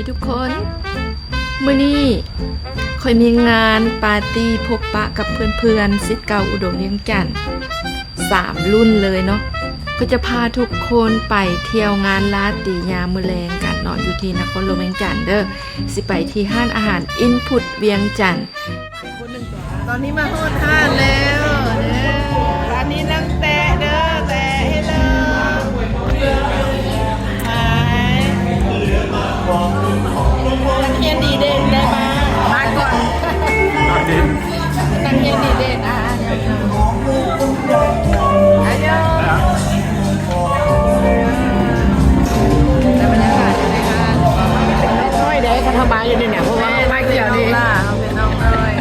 ທຸກຄົນ ມື້ນີ້ຂ້ອຍມີງານປາຕີ້ພົບປະກັບເພື່ອນໆ ສິດເກົ່າອຸດົມວຽງຈັນ ສາມລຸ້ນເລີຍເນາະ. ຂ້ອຍຈະພາທຸກຄົນໄປທ່ຽວງານລາຕີຍາມມື້ແລງກັນເນາະ ຢູ່ທີ່ນະຄອນຫຼວງວຽງຈັນເດີ້. ຊິໄປທີ່ຮ້ານອາຫານອິນພຸດວຽງຈັນ. ຕອນນີ້ມາຮອດຮ້ານແລ້ວເດີ້. ຮ້ານນີ້ນາງແຕະເດີ້ ແຕະ ເຮລໂລ ໄປ. ນັກຮຽນດີເດັ່ນໄດ້ມາ ມາກ່ອນ. ນັກຮຽນດີເດັ່ນ ອາ ອາໂຍ ແຕ່ບັນຍາກາດຢູ່ໃນຮ້ານ ນ້ອຍເດ້ ຄັນເຮົາມາຢູ່ນີ້ນະ ເພາະວ່າເຮົາມາກ່ຽວນີ້ ເຮົາເປັນນ້ອງນ້ອຍ.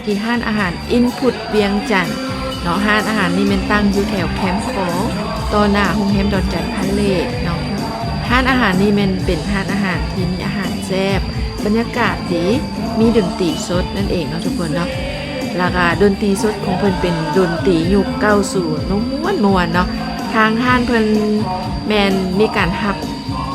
ທີ່ຮ້ານອາຫານອິນພຸດວຽງຈັນເນາະ. ຮ້ານອາຫານນີ້ແມ່ນຕັ້ງຢູ່ແຖວແຄມຂອງ ຕໍ່ໜ້າໂຮງແຮມດອນຈັນພາເລດເນາະ. ຮ້ານອາຫານນີ້ແມ່ນເປັນຮ້ານອາຫານທີ່ມີອາຫານແຊບ, ບັນຍາກາດດີ, ມີດົນຕີສົດນັ້ນເອງເນາະທຸກຄົນເນາະ. ແລ້ວກະດົນຕີສົດຂອງເພິ່ນເປັນດົນຕີຍຸກເກົ້າສິບເນາະ, ມ່ວນໆເນາະ. ທາງຮ້ານເພິ່ນແມ່ນມີການຮັບ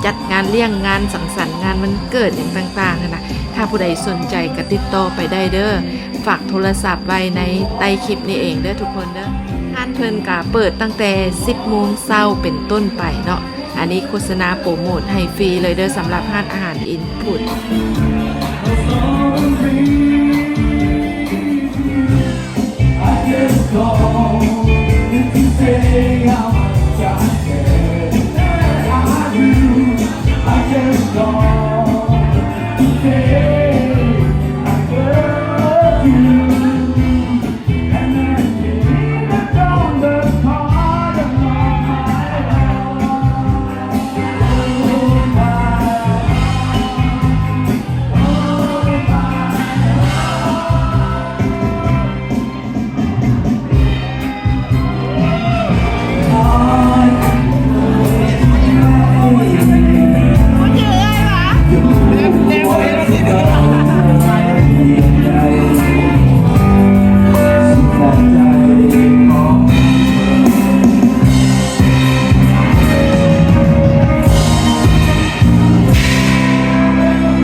ຈັດງານລ້ຽງ, ງານສັງສັນ, ງານວັນເກີດຫຍັງຕ່າງໆຫັ້ນນະ. ຖ້າຜູ້ໃດສົນໃຈກໍຕິດຕໍ່ໄປໄດ້ເດີ້. ຝາກໂທລະສັບໄວ້ໃນໃຕ້ຄລິບນີ້ເອງເດີ້ທຸກຄົນເດີ້. ຮ້ານເພິ່ນກໍເປີດຕັ້ງແຕ່ສິບໂມງເຊົ້າເປັນຕົ້ນໄປເນາະ. ອັນນີ້ໂຄສະນາໂປຣໂມດໃຫ້ຟຣີເລີຍເດີ້ ສຳລັບຮ້ານອາຫານອິນພຸດ.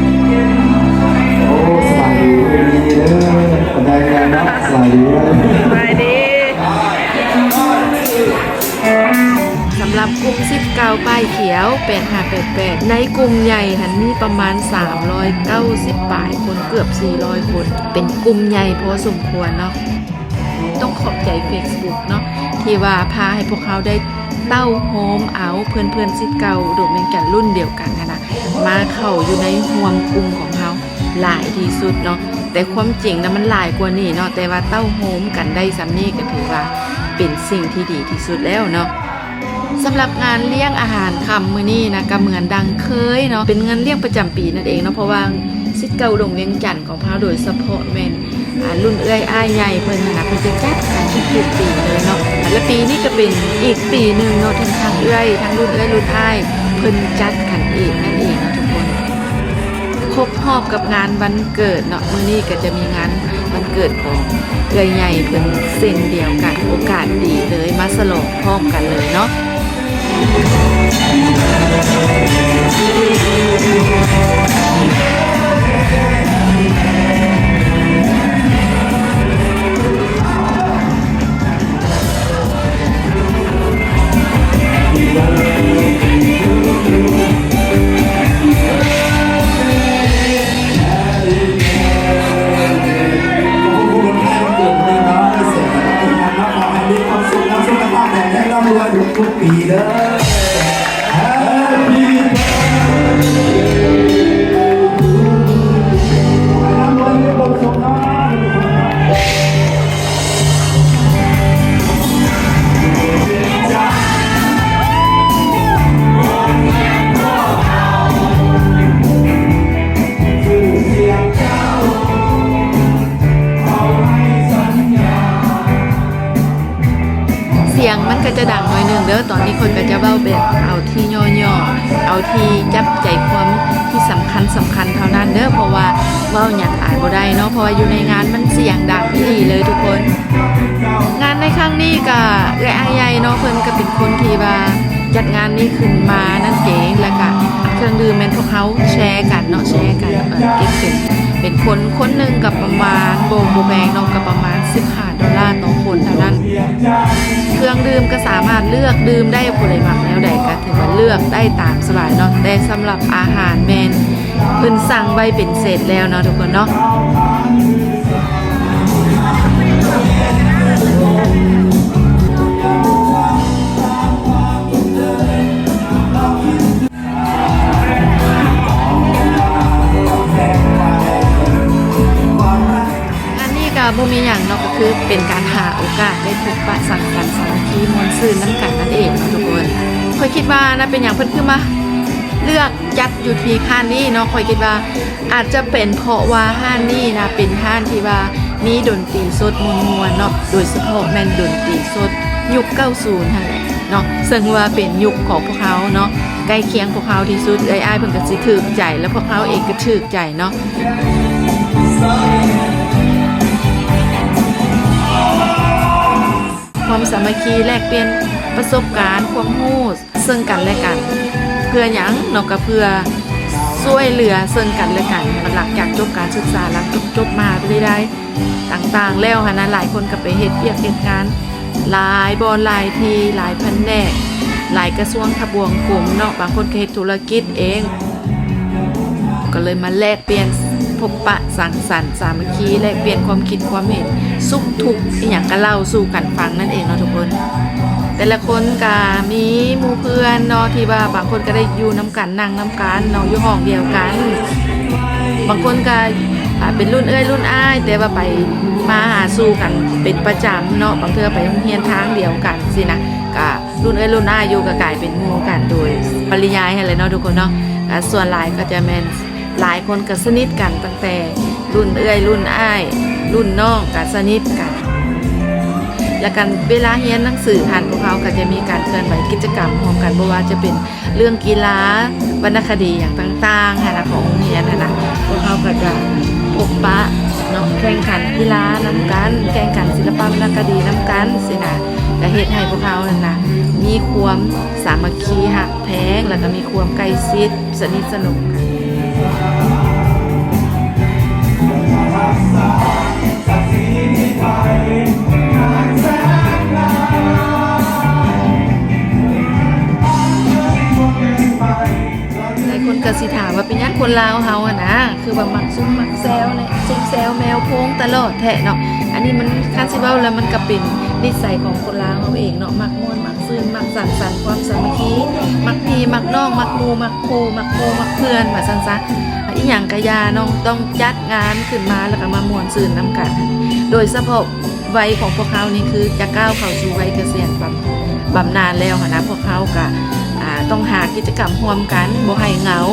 ໂອ້ ສະບາຍດີເດີ ບັນດາຍາຍເນາະ ສະບາຍດີ ສະບາຍດີ. ສຳລັບກຸ່ມສິດເກົ່າປ້າຍຂຽວ ແປດຫ້າແປດແປດ ໃນກຸ່ມໃຫຍ່ຫັ້ນມີປະມານສາມຮ້ອຍເກົ້າສິບປາຍຄົນ ເກືອບສີ່ຮ້ອຍຄົນ ເປັນກຸ່ມໃຫຍ່ພໍສົມຄວນເນາະ. ຕ້ອງຂອບໃຈເຟສບຸກເນາະ ທີ່ວ່າພາໃຫ້ພວກເຮົາໄດ້ເຕົ້າໂຮມເອົາເພື່ອນໆສິດເກົ່າອຸດົມວຽງຈັນລຸ້ນດຽວກັນຫັ້ນນະ ມາເຂົ້າຢູ່ໃນຮ່ວມກຸ່ມຂອງເຮົາຫຼາຍທີ່ສຸດເນາະ. ແຕ່ຄວາມຈິງນະມັນຫຼາຍກວ່ານີ້ເນາະ ແຕ່ວ່າເຕົ້າໂຮມກັນໄດ້ສ່ຳນີ້ກໍຖືວ່າເປັນສິ່ງທີ່ດີທີ່ສຸດແລ້ວເນາະ. ສຳລັບງານລ້ຽງອາຫານຄ່ຳມື້ນີ້ນະ ກໍເໝືອນດັ່ງເຄີຍເນາະ ເປັນງານລ້ຽງປະຈຳປີນັ້ນເອງເນາະ ເພາະວ່າສິດເກົ່າອຸດົມວຽງຈັນ ຂອງພວກເຮົາ ໂດຍສະເພາະແມ່ນ ອ່າ ລຸ້ນເອື້ອຍອ້າຍໃຫຍ່ເພິ່ນຫັ້ນນະ ເພິ່ນຈະຈັດກັນທຸກໆປີເລີຍເນາະ. ແລະ ປີນີ້ກໍເປັນອີກປີໜຶ່ງເນາະ ທີ່ທັງເອື້ອຍ ທັງລຸ້ນເອື້ອຍລຸ້ນອ້າຍ ເພິ່ນຈັດກັນເອງນັ້ນເອງເນາະທຸກຄົນ. ຄົບຮອບກັບງານວັນເກີດເນາະ, ມື້ນີ້ກໍຈະມີງານວັນເກີດຂອງເອື້ອຍໃຫຍ່ເພິ່ນເຊັ່ນດຽວກັນ. ໂອກາດດີເລີຍ ມາສະຫຼອງພ້ອມກັນເລີຍເນາະ. ສະ ສຽງມັນກໍຈະດັງໜ້ອຍໜຶ່ງເດີ້ ຕອນນີ້ຂ້ອຍກໍຈະເວົ້າແບບເອົາທີ່ຫຍໍ້ໆ ເອົາທີ່ຈັບໃຈຄວາມທີ່ສຳຄັນໆເທົ່ານັ້ນເດີ້ ເພາະວ່າເວົ້າຫຍັງຫຼາຍບໍ່ໄດ້ເນາະ ເພາະວ່າຢູ່ໃນງານມັນສຽງດັງອີ່ຫຼີເລີຍທຸກຄົນ. ງານໃນຄັ້ງນີ້ກໍເອື້ອຍອ້າຍໃຫຍ່ເນາະ ເພິ່ນກໍເປັນຄົນທີ່ວ່າຈັດງານນີ້ຂຶ້ນມານັ້ນເອງ ແລ້ວກໍເຄື່ອງດື່ມແມ່ນພວກເຮົາແຊກັນເນາະ ແຊກັນ ເອີ ເກັບເປັນ ເປັນຄົນ ຄົນໜຶ່ງກໍປະມານ ບໍ່ ບໍ່ແພງເນາະ ກໍປະມານສິບຫ້າໂດລາຕໍ່ຄົນເທົ່ານັ້ນ. ເຄື່ອງດື່ມກໍສາມາດເລືອກດື່ມໄດ້ ຜູ້ໃດມັກແນວໃດກໍຖືວ່າເລືອກໄດ້ຕາມສະບາຍເນາະ ແຕ່ສຳລັບອາຫານແມ່ນເພິ່ນສັ່ງໄວ້ເປັນເຊັດແລ້ວເນາະທຸກຄົນເນາະ. ອັນນີ້ກໍບໍ່ມີຫຍັງເນາະ ກໍຄືເປັນການຫາໂອກາດໄດ້ພົບປະສັງສັນສາມັກຄີມ່ວນຊື່ນນຳກັນນັ້ນເອງເນາະທຸກຄົນ. ຂ້ອຍຄິດວ່ານະ ເປັນຫຍັງເພິ່ນຄືມາເລືອກຈັດຢູ່ທີ່ຮ້ານນີ້ເນາະ ຂ້ອຍຄິດວ່າອາດຈະເປັນເພາະວ່າຮ້ານນີ້ນະ ເປັນຮ້ານທີ່ວ່າມີດົນຕີສົດມ່ວນໆເນາະ ໂດຍສະເພາະແມ່ນດົນຕີສົດຍຸກເກົ້າສິບຫັ້ນແຫຼະເນາະ ເຊິ່ງວ່າເປັນຍຸກຂອງພວກເຮົາເນາະ ໃກ້ຄຽງພວກເຮົາທີ່ສຸດ. ເອື້ອຍອ້າຍເພິ່ນກໍຊິຖືກໃຈ ແລະ ພວກເຮົາເອງກໍຖືກໃຈເນາະ. ຄວາມສາມັກຄີ ແລກປ່ຽນປະສົບການ ຄວາມຮູ້ເຊິ່ງກັນແລະກັນ ເພື່ອຫຍັງເນາະ ກໍເພື່ອຊ່ວຍເຫຼືອເຊິ່ງກັນແລະກັນ. ຫຼັງຈາກຈົບການສຶກສາ ຫຼັງຈາກຈົບມະຫາວິທະຍາໄລຕ່າງໆແລ້ວຫັ້ນນະ ຫຼາຍຄົນກໍໄປເຮັດວຽກເຮັດງານ ຫຼາຍບ່ອນຫຼາຍທີ່ ຫຼາຍພະແນກ ຫຼາຍກະຊວງທະບວງກົມເນາະ ບາງຄົນກໍເຮັດທຸລະກິດເອງ ກໍເລີຍມາແລກປ່ຽນ ພົບປະສັງສັນສາມັກຄີ ແລກປ່ຽນຄວາມຄິດຄວາມເຫັນ ສຸກທຸກອີ່ຫຍັງກໍເລົ່າສູ່ກັນຟັງນັ້ນເອງເນາະທຸກຄົນ. ແຕ່ລະຄົນກໍມີໝູ່ເພື່ອນເນາະ ທີ່ວ່າບາງຄົນກໍໄດ້ຢູ່ນຳກັນ ນັ່ງນຳກັນເນາະ ຢູ່ຫ້ອງດຽວກັນ ບາງຄົນກໍ ອ່າ ເປັນລຸ້ນເອື້ອຍລຸ້ນອ້າຍ ແຕ່ວ່າໄປມາຫາສູ່ກັນເປັນປະຈຳເນາະ ບາງເທື່ອໄປໂຮງຮຽນທາງດຽວກັນຊີ້ນະ ກະລຸ້ນເອື້ອຍລຸ້ນອ້າຍຢູ່ ກະກາຍເປັນໝູ່ກັນໂດຍປະລິຍາຍຫັ້ນແຫຼະເນາະທຸກຄົນເນາະ. ກະສ່ວນຫຼາຍກໍຈະແມ່ນ ຫຼາຍຄົນກໍສະໜິດກັນຕັ້ງແຕ່ລຸ້ນເອື້ອຍລຸ້ນອ້າຍລຸ້ນນ້ອງກໍສະໜິດກັນ ແລະ ກັນເວລາຮຽນໜັງສືຫັ້ນ ພວກເຮົາກໍຈະມີການເຄື່ອນໄຫວກິດຈະກຳຮ່ວມກັນ ບໍ່ວ່າຈະເປັນ ເລື່ອງກິລາ ວັນນະຄະດີຫຍັງຕ່າງໆຫັ້ນນະ ຂອງໂຮງຮຽນຫັ້ນນະ ພວກເຮົາກໍຈະພົບປະເນາະ ແຂ່ງຂັນກິລານຳກັນ ແຂ່ງຂັນສິລະປະວັນນະຄະດີນຳກັນຊີ້ນະ ກໍເຮັດໃຫ້ພວກເຮົາຫັ້ນນະ ມີຄວາມສາມັກຄີ ຮັກແພງ ແລ້ວກໍມີຄວາມໃກ້ຊິດ ສະໜິດສະໜົມກັນ. ຫຼາຍຄົນກໍຊິຖາມວ່າ ເປັນຫຍັງຄົນລາວເຮົາຫັ້ນນະ ຄືວ່າມັກຊຸມມັກແຊວແນະ ຊຸມແຊວແມວໂພງຕະຫຼອດແທ້ເນາະ? ອັນນີ້ມັນ ຄັນຊິເວົ້າແລ້ວ ມັນກໍເປັນນິໄສຂອງຄົນລາວເຮົາເອງເນາະ ມັກມ່ວນມັກຊື່ນ ມັກສັງສັນຄວາມສາມັກຄີ ມັກພີ່ມັກນ້ອງ ມັກໝູ່ມັກຄູ່ ມັກໝູ່ມັກເພື່ອນ ວ່າຊັ້ນຊະ. ອີ່ຫຍັງກະຢ່າເນາະ ຕ້ອງຈັດງານຂຶ້ນມາ ແລ້ວກໍມາມ່ວນຊື່ນນຳກັນ ໂດຍສະເພາະ ໄວຂອງພວກເຮົານີ້ຄືຈະກ້າວເຂົ້າສູ່ໄວກະສຽນບຳ ບຳນານແລ້ວຫັ້ນນະ ພວກເຮົາກະ ອ່າ ຕ້ອງຫາກິດຈະກຳຮ່ວມກັນ ບໍ່ໃຫ້ເຫງົາ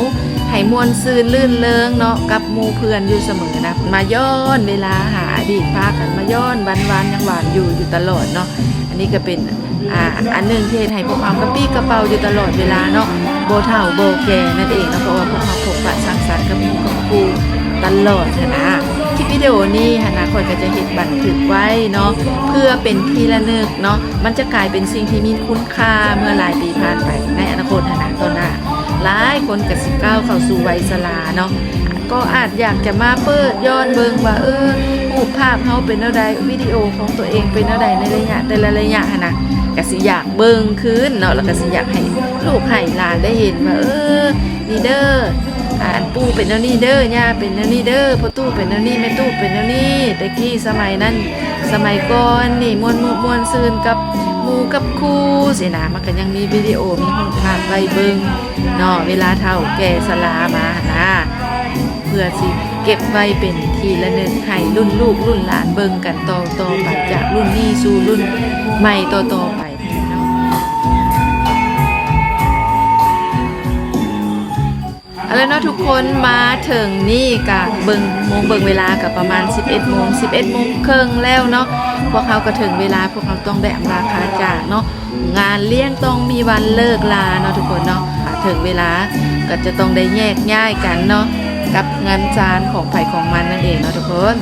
ໃຫ້ມ່ວນຊື່ນລື່ນເລີງເນາະ ກັບໝູ່ເພື່ອນຢູ່ສະເໝີນະ ມາຍ້ອນເວລາຫາອະດີດ ພາກັນມາຍ້ອນວັນວານຍັງຫວານຢູ່ ຢູ່ຕະຫຼອດເນາະ. ອັນນີ້ກະເປັນ ອ່າ ອັນໜຶ່ງທີ່ເຮັດໃຫ້ພວກເຮົາກະປີ້ກະເປົາຢູ່ຕະຫຼອດເວລາເນາະ ບໍ່ເຖົ້າບໍ່ແກ່ນັ້ນເອງເນາະ ເພາະວ່າພວກເຮົາພົບປະສັງສັນກັບໝູ່ກັບຄູ່ຕະຫຼອດຫັ້ນນະ. ຄລິບວິດີໂອນີ້ຫັ້ນນະ ຂ້ອຍກະຈະເຮັດບັນທຶກໄວ້ເນາະ ເພື່ອເປັນທີ່ລະນຶກເນາະ ມັນຈະກາຍເປັນສິ່ງທີ່ມີຄຸນຄ່າເມື່ອຫຼາຍປີຜ່ານໄປ ໃນອະນາຄົດຫັ້ນນະ ຕໍ່ໜ້າຫຼາຍຄົນກະຊິກ້າວເຂົ້າສູ່ໄວຊະລາເນາະ ກໍອາດຢາກຈະມາເປີດຍ້ອນເບິ່ງວ່າ ເອີ ຮູບພາບເຮົາເປັນແນວໃດ ວິດີໂອຂອງຕົວເອງເປັນແນວໃດ ໃນໄລຍະແຕ່ລະໄລຍະຫັ້ນນະ ກະຊິຢາກເບິ່ງຄືນເນາະ ແລ້ວກະຊິຢາກໃຫ້ລູກໃຫ້ຫຼານໄດ້ເຫັນວ່າ ເອີ ນີ້ເດີ ອັນ ປູ່ເປັນແນວນີ້ເດີ ຍ່າເປັນແນວນີ້ເດີ ພໍ່ຕູ້ເປັນແນວນີ້ ແມ່ຕູ້ເປັນແນວນີ້ ແຕ່ກີ້ສະໄໝນັ້ນ ສະໄໝກ່ອນນີ້ ມ່ວນມຸກມ່ວນຊື່ນກັບໝູ່ກັບ ຄູ່ຊີ້ນະ ມັນກໍຍັງມີວິດີໂອ ມີຮູບພາບໄວ້ເບິ່ງເນາະ ເວລາເຖົ້າແກ່ຊະລາມາຫັ້ນນະ ເພື່ອຊິເກັບໄວ້ເປັນທີ່ລະນຶກໃຫ້ລຸ້ນລູກລຸ້ນຫຼານເບິ່ງກັນຕໍ່ໆໄປ ຈາກລຸ້ນນີ້ສູ່ລຸ້ນໃໝ່ຕໍ່ໆໄປ. ເອົາລະເນາະທຸກຄົນ ມາເຖິງນີ້ກະເບິ່ງໂມງເບິ່ງເວລາກະປະມານສິບເອັດໂມງ ສິບເອັດໂມງເຄິ່ງແລ້ວເນາະ ພວກເຮົາກະເຖິງເວລາ ພວກເຮົາຕ້ອງໄດ້ອຳລາພາຈາກເນາະ ງານລ້ຽງຕ້ອງມີວັນເລີກລາເນາະທຸກຄົນເນາະ ເຖິງເວລາກະຈະຕ້ອງໄດ້ແຍກຍ້າຍກັນເນາະ ກັບງານຈານຂອງໃຜຂອງມັນນັ້ນເອງເນາະທຸກຄົນ.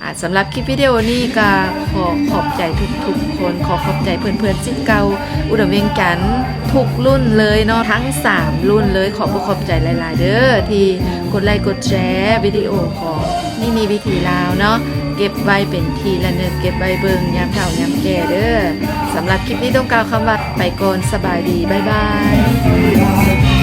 ອ່າ ສຳລັບຄລິບວິດີໂອນີ້ກໍຂໍຂອບໃຈທຸກໆຄົນ, ຂໍຂອບໃຈເພື່ອນໆສິດເກົ່າອຸດອນວຽງຈັນທຸກລຸ້ນເລີຍເນາະ, ທັງສາມລຸ້ນເລີຍ. ຂອບອົກຂອບໃຈຫຼາຍໆເດີ້ ທີ່ກົດໄລ້ກົດແຊວິດີໂອຂອງນີນີວິຖີລາວເນາະ, ເກັບໄວ້ເປັນທີ່ລະນຶກ, ເກັບໄວ້ເບິ່ງຍາມເຖົ້າຍາມແກ່ເດີ້. ສຳລັບຄລິບນີ້ຕ້ອງກ່າວຄຳວ່າໄປກ່ອນ, ສະບາຍດີ, ບາຍບາຍ.